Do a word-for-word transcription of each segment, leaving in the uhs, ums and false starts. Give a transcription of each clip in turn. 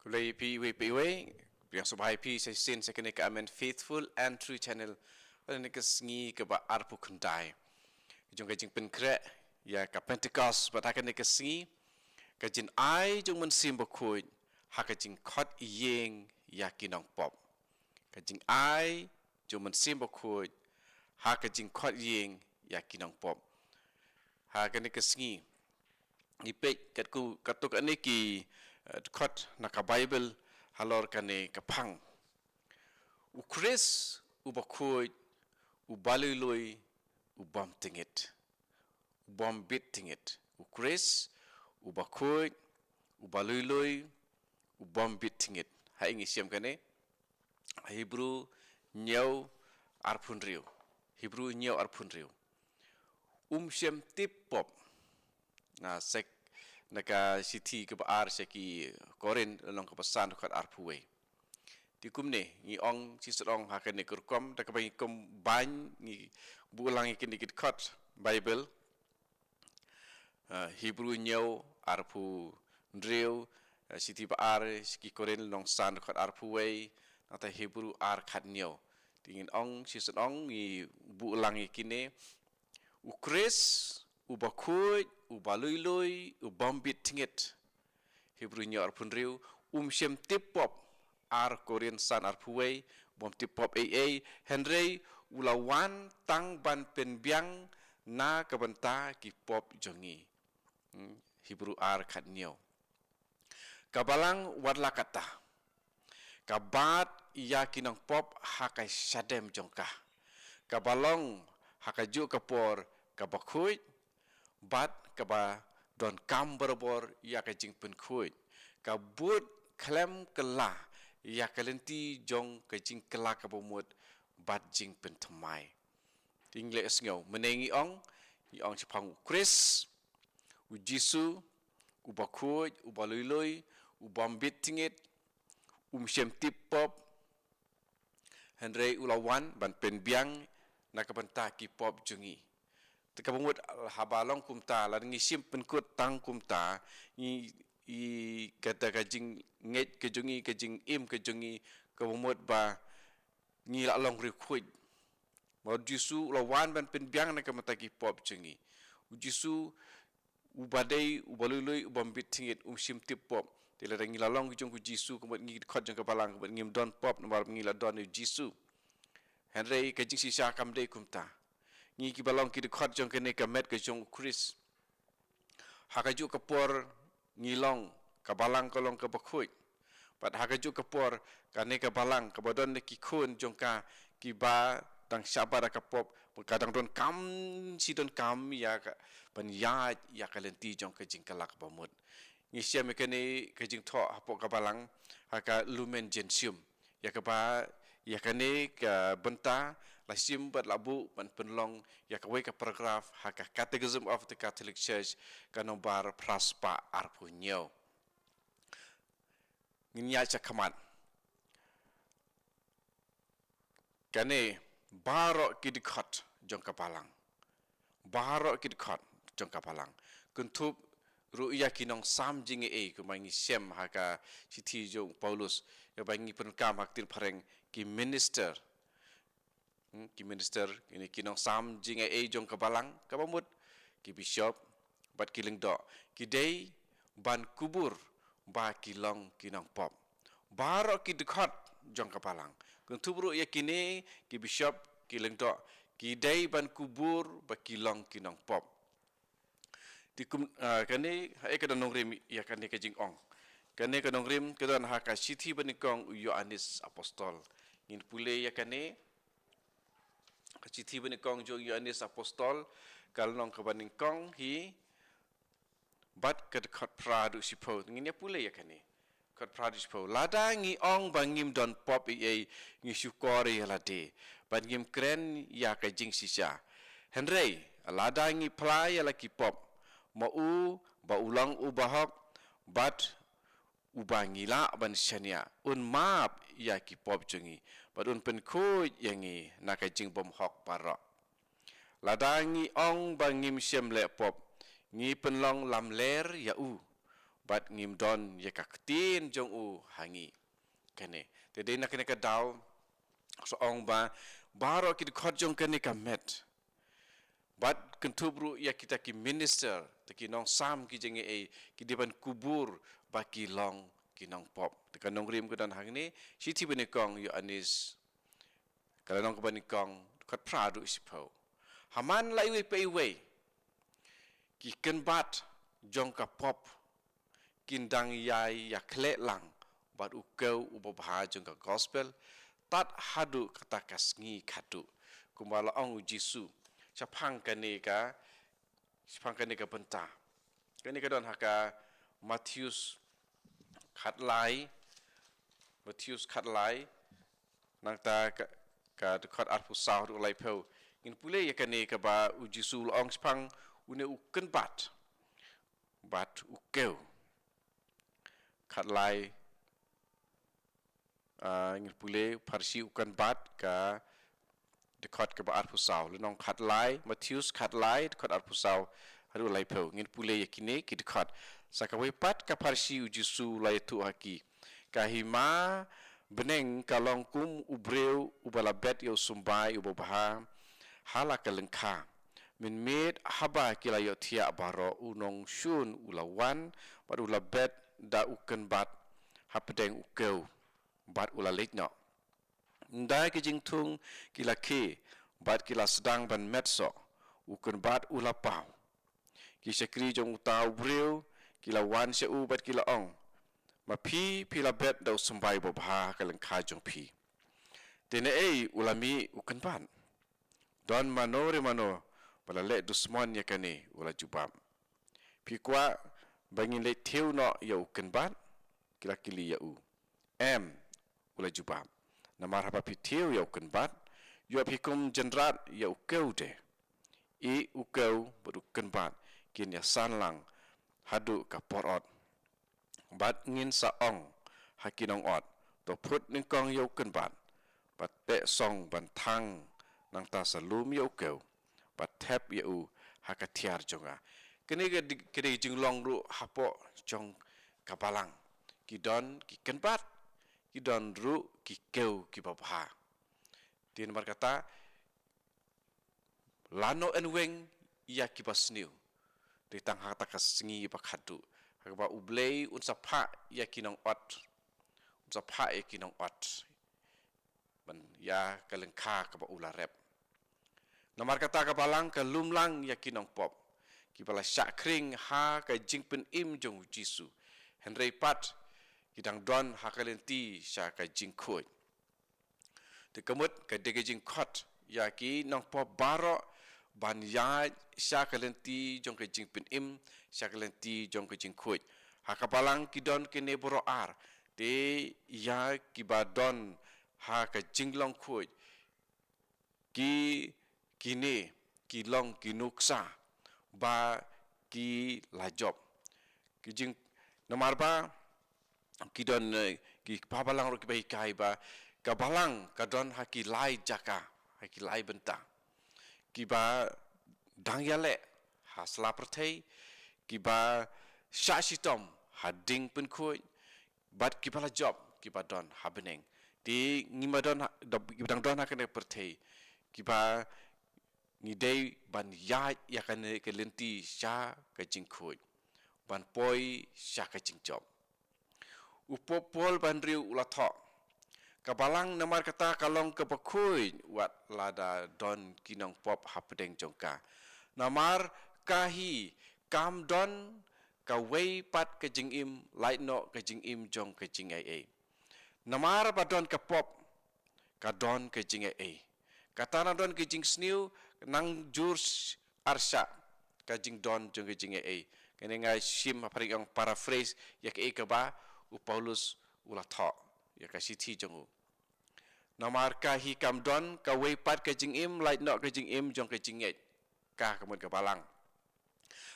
Khublei phi iwei pa iwei, pdiang sngewbha ïa phi sa shisien sha kane ka Amen Faithful and True Channel. Kane ka sngi kaba arphew khyndai jong ka jingpynkhreh ïa ka Pentecost, bad ha kane ka sngi ka jingai jong u Mynsiem Bakhuid ha ka jingkhot ïing ïa ki nongpop. Ka jingai jong u Mynsiem Bakhuid ha ka jingkhot ïing ïa ki nongpop. Ha kane ka sngi ngi peit katkum katto katne ki, eh, dkhot na ka Baibl halor kane ka phang. U Khrist uba khuid, uba lui lui, u bym tyngit, u bym bit tyngit. U Khrist uba khuid, uba lui lui, u bym bit tyngit. Ha ïing i shem kane, Hebru hynñiew arphew hynriew. Hebru hynñiew arphew hynriew. Um shym tip pop. Na sek, na ka shithi kaba ar sha ki Korinth lynnong kaba san dkhot arphew wei. Te kumne ngi ong, shisha ong ha kane ka rukom, da kaba ngi combine, ngi buh lang ïa kine ki dkhot Baibl. Ah, Hebru hynñiew arphew hynriew, ah, shithi ba ar sha ki Korinth lynnong san dkhot arphew wei, nangta Hebru ar khathynñiew. Te ngin ong, shisha ong, ngi buh lang ïa kine. U Khrist uba khuid, uba lui lui, u bym bit tyngit. Hebru hynñiew arphew hynriew. Um shym tip pop. Ar Korinth san arphew wei. U bym tip pop ei ei, hynrei u la wan tang ban pynbiang na ka bynta ki pop jong ngi. Hmm, Hebru ar khathynñiew. Ka Balang wat la katta, ka bat ïa ki nongpop ha ka shadem jong ka. Kaba long ha kajuh ka por kaba khuid, bad kaba donkam barabor ïa ka jingpynkhuid. Ka bud khlem kylla ïa ka lynti jong ka jingkylla kaba mut bad jingpynthymmai. Te ngi leh sngew, mynne ngi ong, ngi ong shaphang u Khrist, u Jisu, uba khuid, uba lui lui, u bym bit tyngit, um shym tip pop, hynrei u la wan ban pynbiang na ka bynta ki pop jong ngi. Te kaba mut haba long kumta, lada ngi shim pynkut tang kumta, ngi, i, kata ka jingngeit ka jong ngi, ka jingim ka jong ngi, kaba mut ba ngi la long riewkhuid. Ba u Jisu u la wan ban pynbiang na ka bynta ki pop jong ngi. U Jisu uba dei, uba lui lui, u bym bit tyngit, um shym tip pop. Te lada ngi la long ki jong u Jisu, ka mut ngi ki dkhot jong ka Balang, ka mut ngim don pop namar ngi la don ïa u Jisu. Hynrei ka jingshisha kam dei kumta. Ngi kiba long ki dkhot jong kane ka met ka jong u Khrist, ha kajuh ka por ngi long, ka Balang ka long kaba khuid. Bad ha kajuh ka por kane ka Balang kaba don na ki khun jong ka kiba dang shah bat da ka pop, ka dang donkam shi donkam ïa ka ban ïaid ïa ka lynti jong ka jingkylla kaba mut. Ngi shem ïa kane ka jingthoh hapoh ka Balang ha ka Lumen Gentium. Ïa kaba, ïa kane ka bynta la shim bad la buh ban pynlong ïa kawei ka paragraph ha ka Catechism of the Catholic Church, ka nombar phra spah arphew hynñiew. Ngin ïaid sha khmat. Kane baroh ki dkhot jong ka Balang. Baroh ki dkhot jong ka Balang. Kynthup ruh ïa ki nongsam jingaiei, kumba ngi shem ha ka shithi jong u Paulus, ïa ba ngi pyndonkam ha ka ktien phareng ki minister. Hmm, ki minister, kine ki nongsam jingaiei jong ka Balang, kaba mut ki bishop bad ki lyngdoh, ki dei ban kubur ba ki long ki nongpop. Baroh ki dkhot jong ka Balang, kynthup ruh ïa kine, ki bishop, ki lyngdoh, ki dei ban kubur ba ki long ki nongpop. Te kum, ah, kane, haei ka don nongrim ïa kane ka jingong? Kane ka nongrim ka don ha ka shithi banyngkong u Ïoannis Apostol. Ngin pule ïa kane, ka shithi banyngkong jong u Ïoannis Apostol, ka lynnong kaba nyngkong hi, bad ka dkhot phra haduh shiphew. Ngin ïa pule ïa kane. Dkhot phra haduh shiphew. Lada ngi ong ba ngim don pop ei ei, ngi shukor ïa lade, bad ngim kren ïa ka jingshisha. Hynrei lada ngi phla ïa la ki pop, ma u ba u long u bahok bad uba ngi lah ban shaniah, un map ïa ki pop jong ngi bad un pynkhuid ïa ngi na ka jingbymhok baroh. Lada ngi ong ba ngim shym leh pop, ngi pynlong lamler ïa u, bad ngim don ïa ka ktien jong u ha ngi. Kane. Te dei na kane ka daw, sa ong ba, baroh ki dkhot jong kane ka met. Bad kynthup ruh ïa kita ki minister, te ki nongsam ki jingaiei, ki dei ban kubur, ba ki long ki nongpop. Te ka nongrim ka don hangne, shithi banyngkong Ïoannis, ka lynnong kaba nyngkong, dkhot phra haduh shiphew. Ha man la iwei pa iwei, ki kynbat jong ka pop, kin dang ïai ïakhleh lang bad u kew uba bha jong ka gospel, tad haduh kata ka sngi khatduh. Kumba la ong u Jisu shaphang kane ka, shaphang kane ka bynta. Kane ka don ha ka Mathaios khatlai, Mathaios khatlai, nangta ka, ka dkhot arphew saw haduh laiphew. Ngin pule ïa kane kaba u Jisu u la ong shaphang une u kynbat bad u kew. Khatlai, ah, ngin pule, pharshi u kynbat, ka dkhot kaba arphew saw. Lynnong khatlai, Mathaios khatlai, dkhot arphew saw haduh laiphew. Ngin pule ïa kine ki dkhot. Sa kawei pat ka pharshi u Jisu u la ïathuh ha ki, ka hima bneng ka long kum u briew uba la bet ïa u symbai uba bha ha la ka lyngkha. Mynmiet haba ki la ïohthiah baroh, u nongshun u la wan bad u la bet da u kynbat hapdeng u kew bad u la leit noh. Ynda ki jingthung ki la khie bad ki la sdang ban met soh, u kynbat u la paw. Ki shakri jong uta u briew ki la wan sha u bad ki la ong, ma phi, phi la bet da u symbai uba bha ha ka lyngkha jong phi. Te naei u la mih u kynbat? Don mano re mano ba la leh dusmon ïa kane, u la jubab. Phi kwah ba ngin leit thew noh ïa u kynbat? Ki la kylli ïa u. Em, u la jubab. Namar haba phi thew ïa u kynbat, ïoh phi kum jynrat ïa u kew de. I u kew bad u kynbat kin ïasan lang haduh ka por ot. Bad ngin sa ong ha ki nongot, to phut nyngkong ïa u kynbat, bad teh song ban thang, nangta sa lum ïa u kew, bad thep ïa u ha ka thiar jong nga. Kane ka di-, kane ka jinglong ruh hapoh jong ka balang. Ki don ki kynbat, ki don ruh ki kew kiba bha. Te namar kata, lano yn weng ïa kiba sniew. Dei tang ha kata ka sngi ba khatduh, ha kaba U Blei un sa phah ïa ki nongot. Un sa phah ïa ki nongot ban ïa ka lyngkha kaba u la rep. Namar kata ka balang ka lum lang ïa ki nongpop, kiba la shah khring ha ka jingpynim jong u Jisu. Hynrei pat ki dang don ha ka lynti sha ka jingkhuid. Te ka mut ka dei ka jingkhot ïa ki nongpop baroh ban ïaid sha ka lynti jong ka jingpynim, sha ka lynti jong ka jingkhuid. Ha ka balang ki don kine baroh ar. Te ïa kiba don ha ka jinglong khuid, ki, kine ki long ki nuksa ba ki la jop. Ki jing, namar ba ki don, eh, ki balang ruh kiba hikai ba ka balang ka don ha ki lai jaka, ha ki lai bynta. Kiba dang ïaleh ha sla pyrthei, kiba shah shitom ha ding pynkhuid, bad kiba la jop, kiba don ha bneng. Te ngi ma don ha, do-, kiba dang don ha kane pyrthei, kiba ngi dei ban ïaid ïa kane ka lynti sha ka jingkhuid, ban poi sha ka jingjop. U Pope Paul ba hynriew u la thoh, ka balang namar kata ka long kaba khuid wat lada don ki nongpop hapdeng jong ka. Namar ka hi kam don kawei pat ka jingim lait noh ka jingim jong ka jingaiei. Namar ba don ka pop, ka don ka jingaiei. Kata nang don ka jingsniew, nang jur sh-, arshah ka jingdon jong ka jingaiei. Kane nga shim ha phareng ong paraphrase ïa kaei kaba u Paulus u la thoh ïa ka shithi jong u. Namar ka hi kam don kawei pat ka jingim lait noh ka jingim jong ka jingngeit. Ka, ka mut ka balang.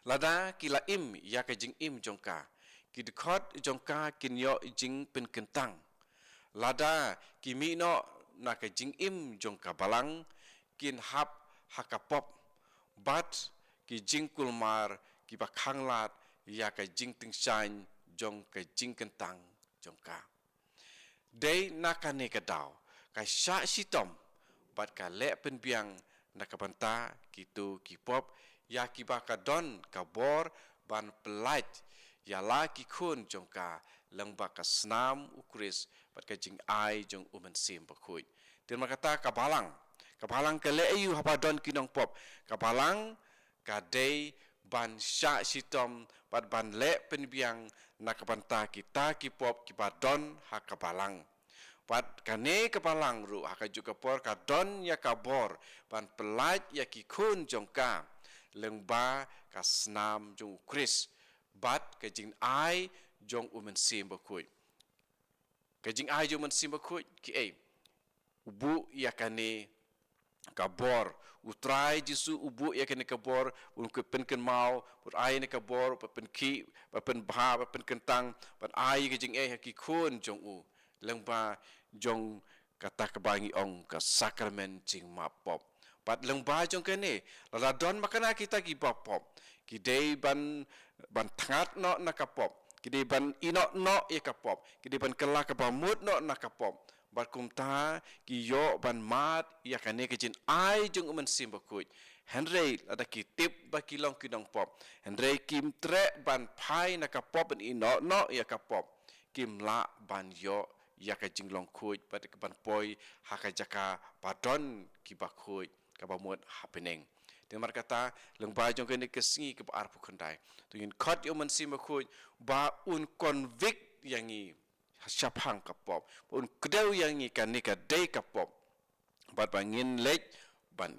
Lada ki la im ïa ka jingim jong ka, ki dkhot jong ka kin ïoh jingpynkyntang. Lada ki mih noh na ka jingim jong ka balang, kin hap ha ka pop, bad ki jingkulmar kiba khanglad ïa ka jingtyngshaiñ jong ka jingkyntang jong ka. Dei na kane ka daw ka shah shitom bad ka leh pynbiang na ka bynta kito ki pop ïa kiba ka don ka bor ban pyllait ïa la ki khun jong ka lyngba ka snam U Khrist bad ka jingai jong U Mynsiem Bakhuid. Te namar kata ka balang, ka balang ka leh aïu haba don ki nongpop? Ka balang ka dei ban shah shitom bad ban leh pynbiang na ka bynta kita ki pop kiba don ha ka balang. Bad kane ka balang ruh ha kajuh ka por ka don ïa ka bor ban pyllait ïa ki khun jong ka lyngba ka snam jong U Khrist bad ka jingai jong U Mynsiem Bakhuid. Ka jingai jong U Mynsiem Bakhuid kiei? U buh ïa kane ka bor. U Trai Jisu u buh ïa kane ka bor, u pynkynmaw, u ai ïa kane ka bor, u pynkhih, u pynbha, u pynkyntang, u ai ïa ka jingeh ha ki khun jong u lyngba jong kata kaba ngi ong ka sakramen jingmap pop. Bad lyngba jong kane, lada don ma kane kita kiba pop, ki dei ban, ban thngat noh na ka pop, ki dei ban ïehnoh noh ïa ka pop, ki dei ban kylla kaba mut noh na ka pop. Bad kumta ki ïoh ban mad ïa kane ka jingai jong U Mynsiem Bakhuid. Hynrei lada ki tip ba ki long ki nongpop, hynrei kim treh ban phai na ka pop ban ïehnoh noh ïa ka pop, kim lah ban ïoh ïa ka jinglong khuid bad ban poi ha ka jaka ba don kiba khuid, kaba mut ha bneng. Te namar kata lyngba jong kane ka sngi kaba arphew khyndai, to ngin khot ïa U Mynsiem Bakhuid ba un convict ïa ngi shaphang ka pop, ba un kdew ïa ngi kane ka dei ka pop. Bad ba ngin leit ban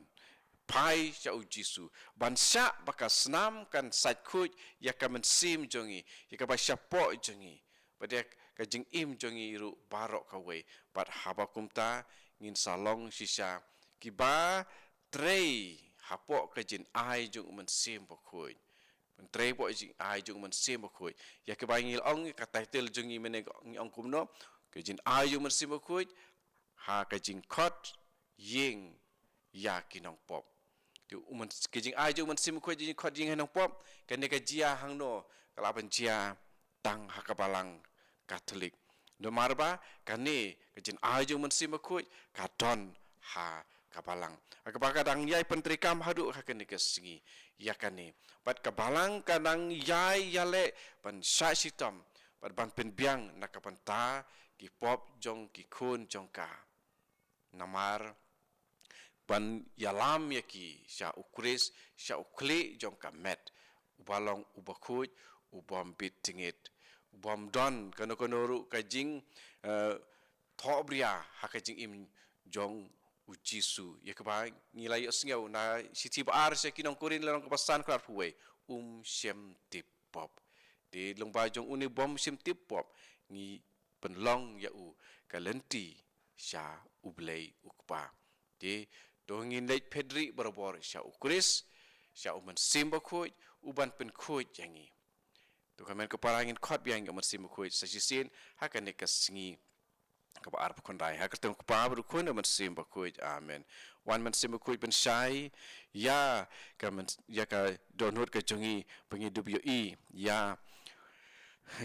phai sha U Jisu, ban shah ba ka snam kan sait khuid ïa ka mynsiem jong ngi, ïa kaba shapoh jong ngi, bad ïa ka jingim jong ngi ruh baroh kawei. Bad haba kumta ngin sa long shisha kiba trei hapoh ka jingai jong U Mynsiem Bakhuid. Ban trei hapoh ka jingai jong U Mynsiem Bakhuid. Ïa kaba ngi ong, ka title jong ngi mynne ngi ong kumno? Ka jingai jong U Mynsiem Bakhuid ha ka jingkhot ïing ïa ki nongpop. Te U Myn-, ka jingai jong U Mynsiem Bakhuid, jingkhot ïing ïa ki nongpop, kane ka jia hangno? Ka lah ban jia tang ha ka balang Katholik. Namar ba kane ka jingai jong U Mynsiem Bakhuid ka don ha ka balang. Ha kaba ka dang ïai pyntreikam haduh ha kane ka sngi ïa kane. Bad ka balang ka dang ïai ïaleh ban shah shitom bad ban pynbiang na ka bynta ki pop jong ki khun jong ka. Namar ban ïalam ïa ki sha U Khrist, sha U Khlieh jong ka met, uba long uba khuid, u bym bit jingit, u bym don kano kano ruh ka jing, eh, thohbria ha ka jingim jong U Jisu. Ïa kaba ngi la ïohsngew na shithi ba ar sha ki nong Korinth, lynnong kaba san, khat arphew wei, um shym tip pop. Te lyngba jong une u bym shym tip pop, ngi pynlong ïa u ka lynti sha U Blei U Kpa. Te to ngin leit phet rieh barabor sha U Khrist, sha U Mynsiem Bakhuid, u ban pynkhuid ïa ngi. To kmen ko para, ngin khot biang ïa U Mynsiem Bakhuid sa shisien ha kane ka sngi kaba arphew khyndai. Ha ka kyrteng U Kpa bad U Khun bad U Mynsiem Bakhuid. Amen. Wan Mynsiem Bakhuid, pynshai ïa ka myn-, ïa ka dohnud ka jong ngi, ba ngin dup ïohi ïa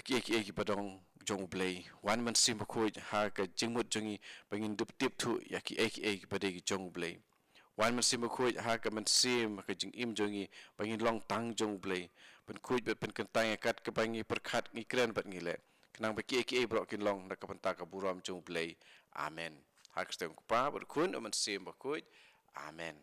kiei kiei kiba don jong U Blei. Wan Mynsiem Bakhuid, ha ka jingmut jong ngi ba ngin dup tip thuh ïa kiei kiei kiba dei jong U Blei. Wan Mynsiem Bakhuid, ha ka mynsiem, ha ka jingim jong ngi, ba ngin long tang jong U Blei. Pynkhuid bad pynkyntang ïa kat kaba ngi pyrkhat, ngi kren bad ngi leh, khnang ba kiei kiei baroh kin long na ka bynta ka burom jong U Blei. Amen. Ha ka kyrteng U Kpa bad U Khun bad U Mynsiem Bakhuid. Amen.